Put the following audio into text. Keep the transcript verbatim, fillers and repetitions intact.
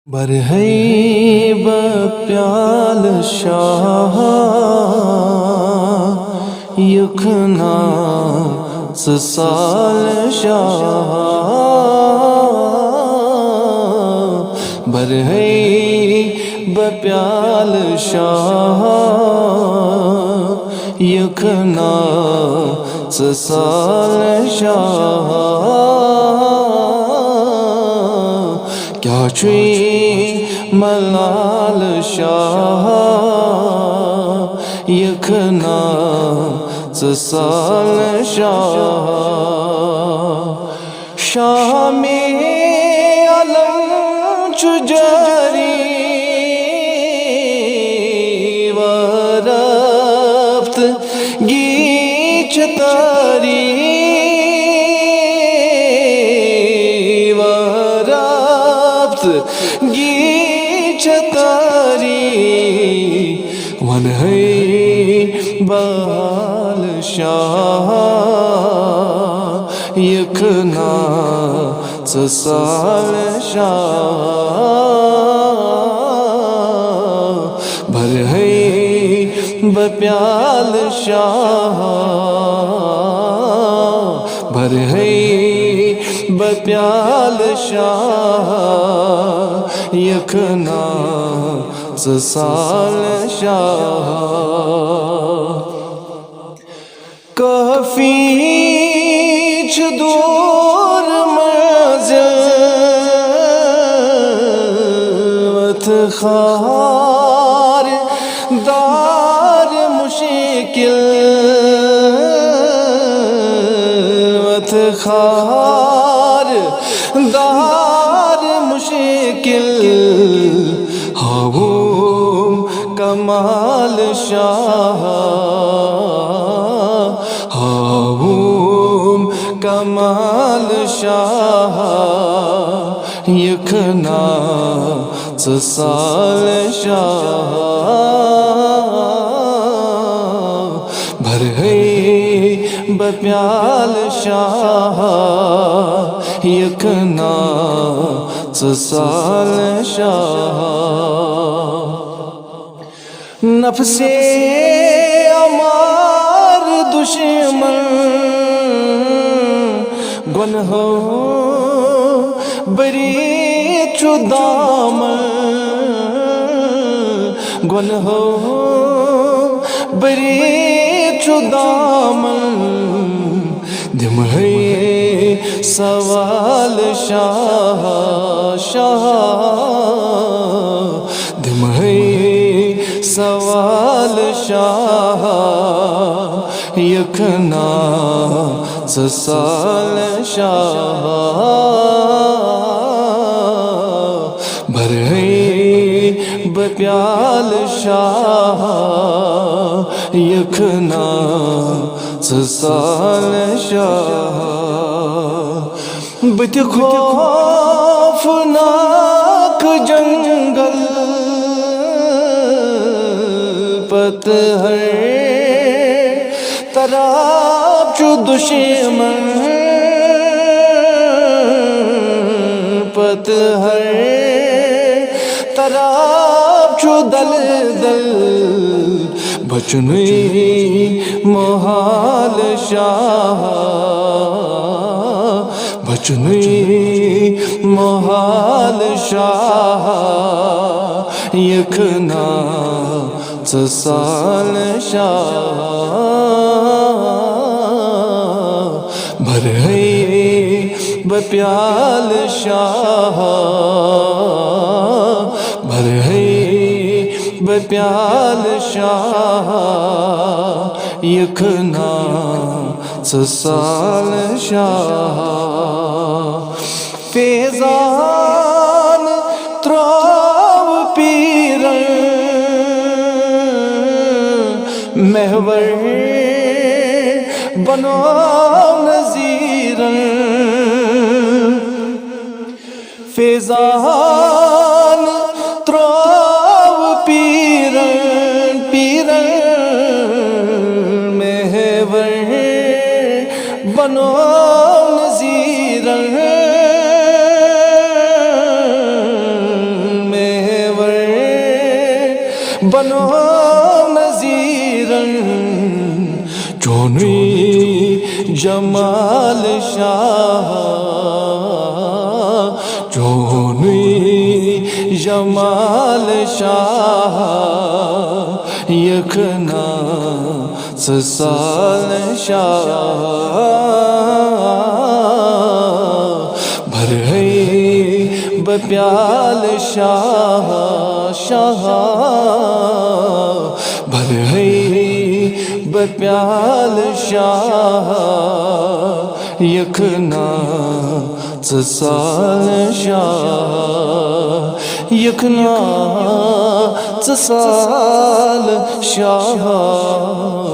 برہے بہ پیالہٕ شاہ، یُکھ نا ژٕ سالہٕ شاہ۔ برہے بہ پیالہٕ شاہ، یُکھ نا ژٕ سالہٕ شاہ۔ کیٛاہ چھُے ملال شاہ، یُکھ نا ژٕ سالہٕ شاہ۔ شامِ عالم چھُ جٲری، ورفت گی چھِ تٲری، ورفت گی چھِ تٲری۔ وَنہٕ ہے بہ حال شاہ، یُکھ نا ژٕ سالہٕ شاہ۔ برہے بہ پیالہٕ شاہ، برہے بہ پیالہٕ شاہ، یُکھ نا ژٕ سالہٕ شاہ۔ کافی چھُ دوٗر منزل، وتھ خار دار مشکل، وتھ خار دار مشکل۔ ہاوُم کمال شاہ، ہاوُم کمال شاہ، یُکھ نا ژٕ سالہٕ شاہ۔ برہے بہ پیالہٕ شاہ، یُکھ نا ژٕ سالہٕ شاہ۔ نفسِ امارٕ دُشمن گۄنہو بٔرِتھ چھُ دامن، گۄنہو بٔرِتھ چھُ دامن۔ دِمہٕ ہے سوال شاہ، شاہ، دِمہٕ ہے سوال شاہ، یُکھ نا ژٕ سالہٕ شاہ۔ برہے بہ پیالہٕ شاہ، یُکھ نا ژٕ سالہٕ شاہ۔ بہٕ تہِ خوفناک جنگل، پتہٕ ہر طرف چھُ دُشمن، پتہٕ ہر طرف چھُ دلدل۔ بچنُے محال شاہ، بچنُے محال شاہ، یُکھ نا ژٕ سالہٕ شاہ۔ برہے بہ پیالہٕ شاہ، برہے بہ پیالہٕ شاہ، یُکھ نا ژٕ سالہٕ شاہ۔ فیضان ترٛوو پیٖرن، محور بنوو نذیٖرن۔ فیضان ترٛوو پیٖرن، پیٖرن محور بنوو نذیٖرن۔ بنو نذیرن چونُے جمال شاہ، چونُے جمال شاہ، یخنا ژٕ سال شاہ۔ بھرہے بہ پیال شاہ، شاہ، بھرہے بہ پیال شاہ، یخنا ژٕ سال شاہ، یخنا ژٕ سال شاہ۔